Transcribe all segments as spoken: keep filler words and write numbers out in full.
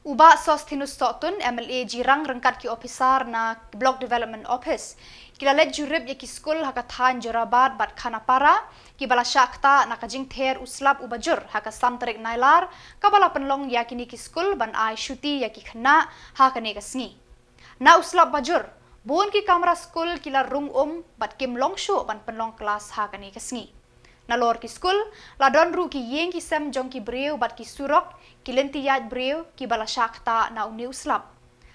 U Bah Sostinus Sohtun, M L A Jirang ryngkat ki ophisar na Block Development Office, ki la leit jurip ïa ki skul ha ka thaiñ Jorabat bad Khanapara, kiba la shah ktah na ka jingther u slap uba jur ha ka san tarik Nailar, kaba la pynlong ïa kine ki skul ban ai shuti ïa ki khynnah ha kane ka sngi. Na u slap ba jur, bun ki kamra skul ki la rung um bad kim long shuh ban pynlong klas ha kane ka sngi. Nalor ki skul, la don ruh ki ïing ki sem jong ki briew bad ki surok, ki lynti ïaid briew, kiba la shah ktah na une u slap.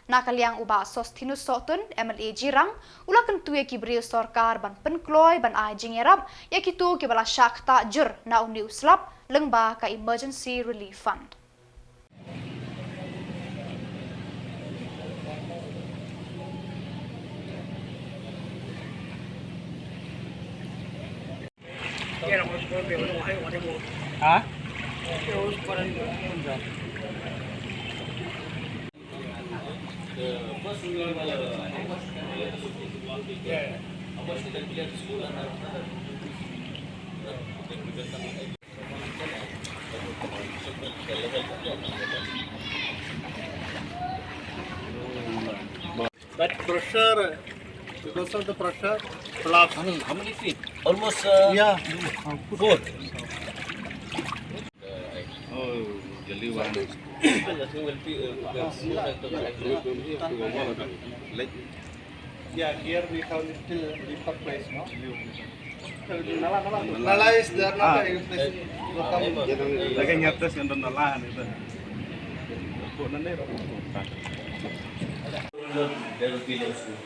Na ka liang u Bah Sostinus Sohtun, M L A Jirang, u la kyntu ïa ki briew sorkar ban pynkloi ban ai jingïarap ïa kito kiba la shah ktah jur na une u slap, lyngba ka Emergency Relief Fund. That pressure, because of the pressure, collapse. How many, how many feet? Almost, uh, yeah, four. Oh, jolly one. Like, yeah, here we have little deeper place, no? Nala, nala, nala is there, nala is place. Lagi nyatas yang nala ni tu. Kok nane? There will be no school.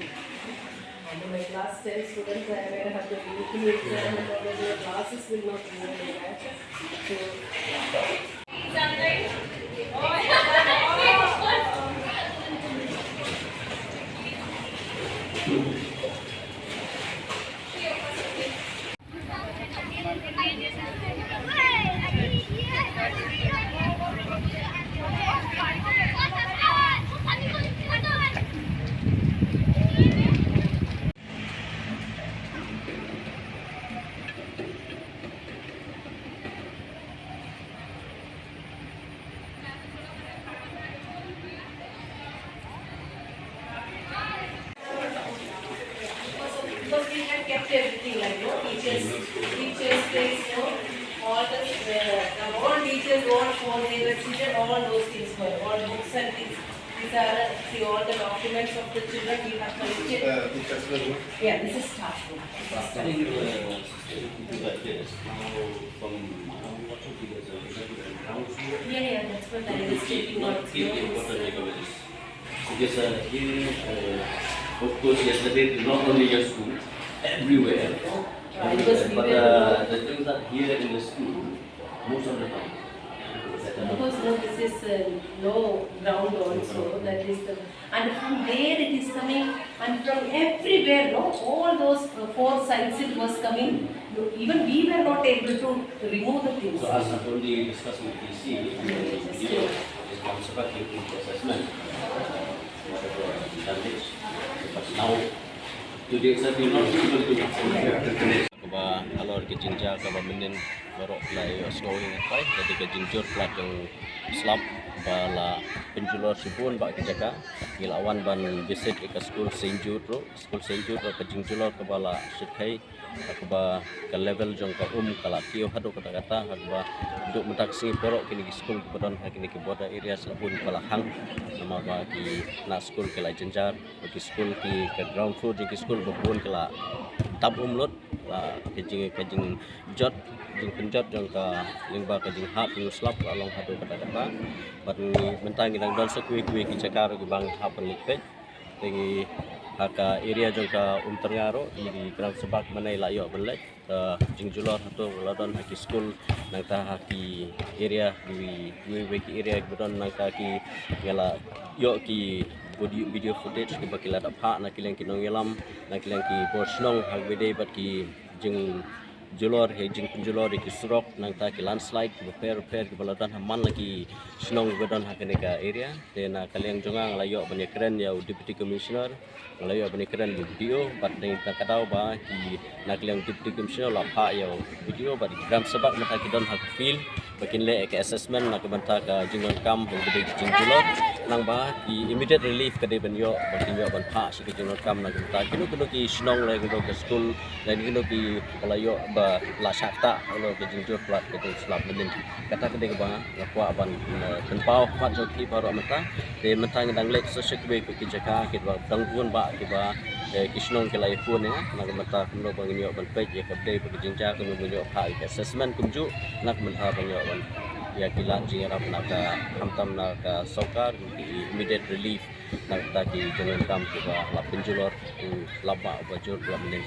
My class ten students, I have to do two exam and all the classes will not go like that. So, Because we have kept everything, like, you know, teachers, teachers' place, you know, all the, uh, all teachers, all four, they were seated, all those things were, all books and things. These are, uh, see, all the documents of the children we have collected. Uh, teachers' room. Yeah, this is staff room. Staff room. Yeah, yeah, that's what I was checking out. Yes. Because, uh, here, uh, of course, yesterday, not only your school, everywhere. Right, because we but, were uh, the things that here in the school, most of the time. Because, no, this is, uh, low ground also, that is the, and from there it is coming, and from everywhere, no, all those, uh, four sides it was coming. No, even we were not able to remove the things. So as I've already discussed with D C, the video is transferred to the assessment, whatever damage. But now, to the extent we're not able to finish. Kaba halor ki jingjia kaba mynnin baroh la ïohsngew ïa ngi, ka dei ka jingjur palat jong slap ba la pynjulor shibun bah ki jaka. Ngi la wan ban visit ïa ka skul Saint Jude ruh, skul Saint Jude ruh ka jingjulor kaba la shyrkhei. Ha kaba ka level jong ka um ka la kiew haduh katta katta, ha kaba haduh mynta ka sngi baroh kine ki skul kiba don ha kine ki border areas la bun ba la hang. Namar ba ki khynnah skul ki la jynjar, ba ki skul ki, ka ground floor jong ki skul ba bun ki la dap um lut. La ka jing, ka jingjot, jingpynjot jong ka lyngba ka jinghap jong u slap ka long haduh katta katta. Bad ngi mynta ngi dang don sa kawei kawei ki jaka ruh kiba ngi hap ban leit peit. Te ngi ha ka area jong ka Umtyrnga ruh, ngi dang shu bak mynne la ïoh ban leit. Ka jingjulor hato la don ha ki skul, nangta ha ki area, kiwei kiwei ki area kiba don nangta ki, ngi la ïoh ki audio, video footage kiba ki la dap phah na ki liang ki nongïalam, na ki liang ki bor shnong ha kaba ïadei bad ki jing julor, ha jingpynjulor ïa ki surok, nangta ki landslide kiba pher pher kiba la don ha man la ki shnong kiba don ha kane ka area. Te na ka liang jong nga nga la ïoh ban ïakren ïa u Deputy Commissioner, nga la ïoh ban ïakren ïa u D O, bad na ka daw ba ki na ka liang Deputy Commissioner la phah ïa u D O bad ki gram sabak mynta ki don ha ka field. ba kin leh ka assessment na ka bynta ka jingdonkam ba dei ka jingjulor, nangba ki immediate relief ka dei ban ïoh, ba kin ïoh ban phah sha ka jingdonkam na ka bynta kino kino ki shnong lane kino ki skul lane kino ki ba la ïoh ba la shah ktah halor ka jingjur palat ka jingslap mynnin. Kata ka dei kaba nga kwah ban, eh, pynpaw pat jong phi baroh mynta. Te mynta ngi dang leit sa sha kiwei pat ki jaka kiba dang bun bah kiba, eh, ki shnong ki la ïaphone ïa nga na ka bynta kumno ba ngin ïoh ban peit ïa ka dei ba ka jingjia kumno ba ngin ïoh phah ïa ka assessment kumjuh na ka bynta ban ïoh ban ïa ki lad jingïarap na ka, khamtam na ka sorkar, ki immediate relief na ka bynta ki jingdonkam kiba la pynjulor, ki slap bah ba jur ba la mynnin.